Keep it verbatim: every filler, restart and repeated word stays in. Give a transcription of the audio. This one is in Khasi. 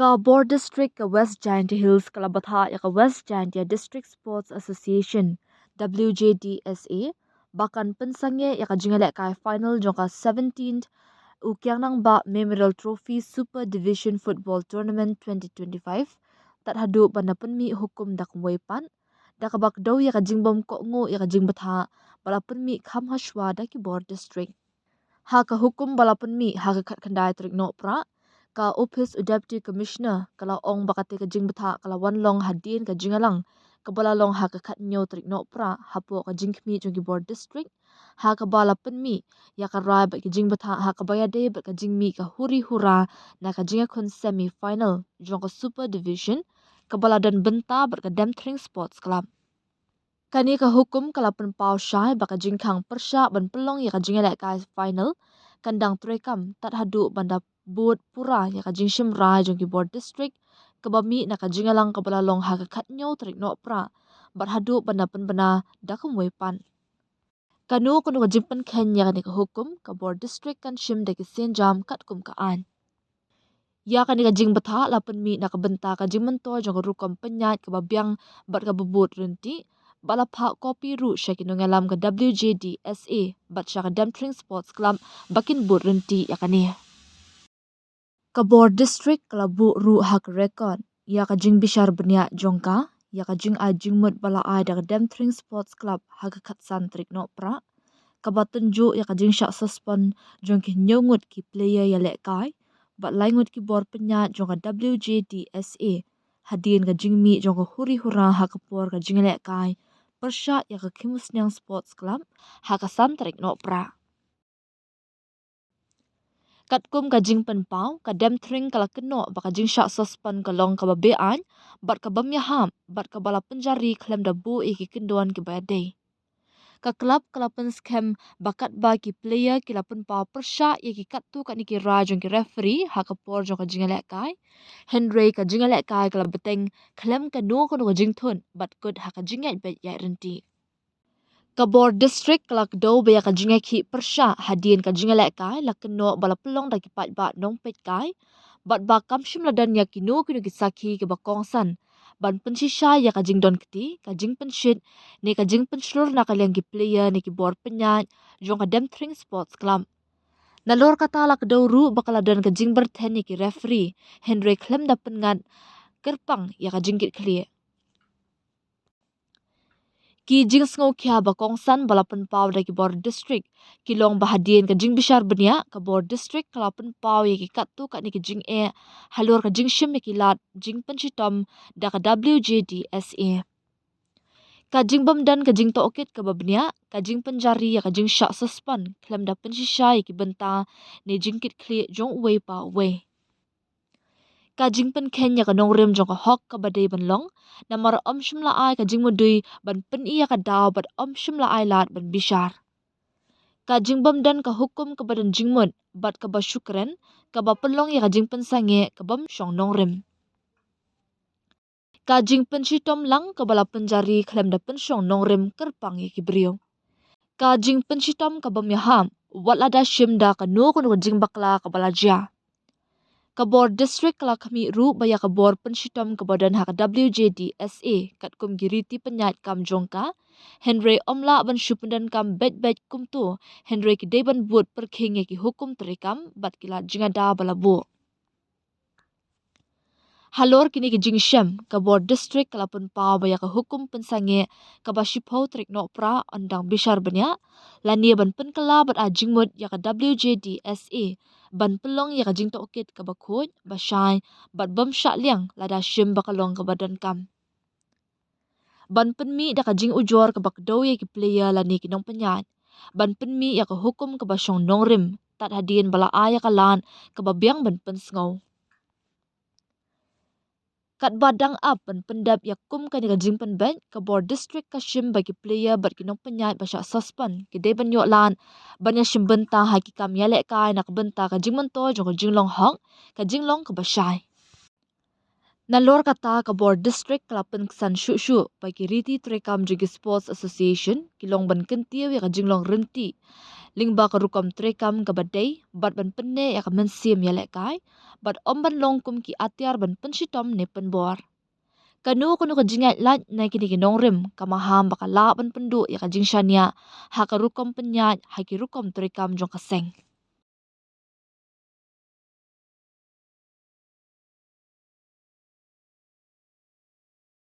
Ka Bor District ka West Jaintia Hills ka la bthah ïa ka West Jaintia District Sports Association, W J D S A, ba kan pynsangeh ïa ka jingïalehkai final jong ka seventeenth Ukiang Nangbah Memorial Trophy Super Division Football Tournament twenty twenty-five, tad haduh ban da pynmih hukum da kumwei pat, da kaba kdew ïa ka jingbym kohnguh ïa ka jingbthah ba la pynmih kham hashwa da ki bor district. Ha ka hukum ba la pynmih ha ka khatkhyndai tarik Nohprah, ka ophis u Deputy Commissioner ka la ong ba katei ka jingbthah ka la wan long hadien ka jingïalang kaba la long ha ka khathynñiew tarik Nohprah hapoh ka jingkhmih jong ki bor district, ha kaba la pynmih ïa ka rai bad ka jingbthah ha kaba ïadei bad ka jingmih ka huri hura na ka jingïakhun semi final jong ka Super Division kaba la don bynta bad ka Demthring Sports Club. Kane ka hukum ka la pynpaw shai ba ka jingkhang pyrshah ban pynlong ïa ka jingïalehkai final kan dang treikam tad haduh ban da bud pura ïa ka jingshim rai jong ki bor district kaba mih na ka jingïalang kaba la long ha ka khathynñiew tarik Nohprah bad haduh ban da pynbna da kumwei pat. Kano kano ka jingpynkheiñ ïa kane ka hukum, ka bor district kan shim da ki sienjam katkum ka aiñ. Ïa kane ka jingbthah la pynmih na ka bynta ka jingmyntoi jong ka rukom pynïaid kaba biang bad kaba bud ryntih, ba la phah kopi ruh sha ki nongïalam ka W J D S A bad sha ka Demthring Sports Club ba kin bud ryntih ïa kane. Ka bor district ka la buh ruh ha ka record ïa ka jingbishar bniah jong ka ïa ka jingai jingmut ba la ai da ka Demthring Sports Club ha ka khatsan tarik Nohprah, kaba tynjuh ïa ka jingshah suspend jong ki hynñiew ngut ki player ïalehkai bad lai ngut ki bor pynïaid jong ka W J D S A hadien ka jingmih jong ka huri hura ha ka por ka jingïalehkai pyrshah ïa ka Khimusniang Sports Club ha ka san tarik Nohprah. Katkum ka jingpynpaw, ka Demthring ka la kynnoh ba ka jingshah suspend ka long kaba beaiñ bad ka bym ïahap bad kaba la pynjari khlem da buh ïa ki kyndon kiba ïadei. Ka club ka la pynskhem ba katba ki player ki la pynpaw pyrshah ïa ki katto katne ki rai jong ki referee ha ka por jong ka jingïalehkai, hynrei ka jingïalehkai ka la bteng khlem kano kano ka jingthut bad kut ha ka jingïaid beit ïaid ryntih. Ka bor district ka la kdew ba ïa ka jingïakhih pyrshah hadien ka jingïalehkai la kynnoh ba la pynlong da ki paidbah nongpeitkai bad ba kam shym la don ïa kino kino ki sakhi kiba kongsan ban pynshisha ïa ka jingdonkti, ka jingpynshit ne ka jingpynshlur na ka liang ki player ne ki bor pynïaid jong ka Demthring Sports Club. Nalor kata la kdew ruh ba ka la don ka jingbyrthen ïa ki referee, hynrei khlem da pynngat kyrpang ïa ka jingkitkhlieh. Ki jingsngewkhia ba kongsan ba la pynpaw da ki bor district ki long ba hadien ka jingbishar bniah, ka bor district ka la pynpaw ïa ki katto katne ki jingeh halor ka jingshim ïa ki lad jingpynshitom da ka W J D S A. Ka jingbymdon ka jingtohkit kaba bniah, ka jingpynjari ïa ka jingshah suspend khlem da pynshisha ïa ki bynta ne jingkitkhlieh jong uwei pa uwei. Ka jingpynkheiñ ïa ka nongrim jong ka hok kaba dei ban long, namar ym shym la ai ka jingmudui ban pyni ïa ka daw bad ym shym la ai lad ban bishar. Ka jingbymdon ka hukum kaba don jingmut bad kaba shu kren, kaba pynlong ïa ka jingpynsangeh ka bym shong nongrim. Ka jingpynshitom lang kaba la pynjari khlem da pynshong nongrim kyrpang ïa ki briew. Ka jingpynshitom ka bym ïahap, wat lada shim da kano kano ka jingbakla kaba la jia. Ka bor district ka la khmih ruh ba ïa ka bor pynshitom kaba don ha ka W J D S A katkum ki riti pynïaid kam jong ka, hynrei ym lah ban shu pyndonkam beit beit kumto, hynrei ki dei ban bud pyrkhing ïa ki hukum treikam bad ki lad jingada ba la buh. Halor kine ki jingshem, ka bor district ka la pynpaw ba ïa ka hukum pynsangeh kaba shiphew tarik Nohprah yn dang bishar bniah, lane ban pynkylla bad ai jingmut ïa ka W J D S A ban pynlong ïa ka jingtohkit kaba khuid, ba shai bad bym shah liang lada shim ba ka long kaba donkam. Ban pynmih da ka jingujor kaba kdew ïa ki player lane ki nongpynïaid, ban pynmih ïa ka hukum kaba shong nongrim tad hadien ba la ai ïa ka lad kaba biang ban pynsngew. Katba dang ap ban pyndep ïa kum kane ka jingpynbeit, ka bor district ka shim ba ki player bad ki nongpynïaid ba shah suspend ki dei ban ïoh lad ban ïashim bynta ha ki kam ïalehkai na ka bynta ka jingmyntoi jong ka jinglong hok, ka jinglong kaba shai. Nalor kata, ka bor district ka la pynksan shuh shuh ba ki riti treikam jong ki Sports Association ki long ban kyntiew ïa ka jinglong ryntih lyngba ka rukom treikam kaba dei bad ban pynneh ïa ka mynsiem ïalehkai bad ym ban long kum ki atiar ban pynshitom ne pynbor. Kano kano ka jingïaid lait na kine ki nongrim ka maham ba ka lah ban pynduh ïa ka jingshaniah ha ka rukom pynïaid ha ki rukom treikam jong ka seng.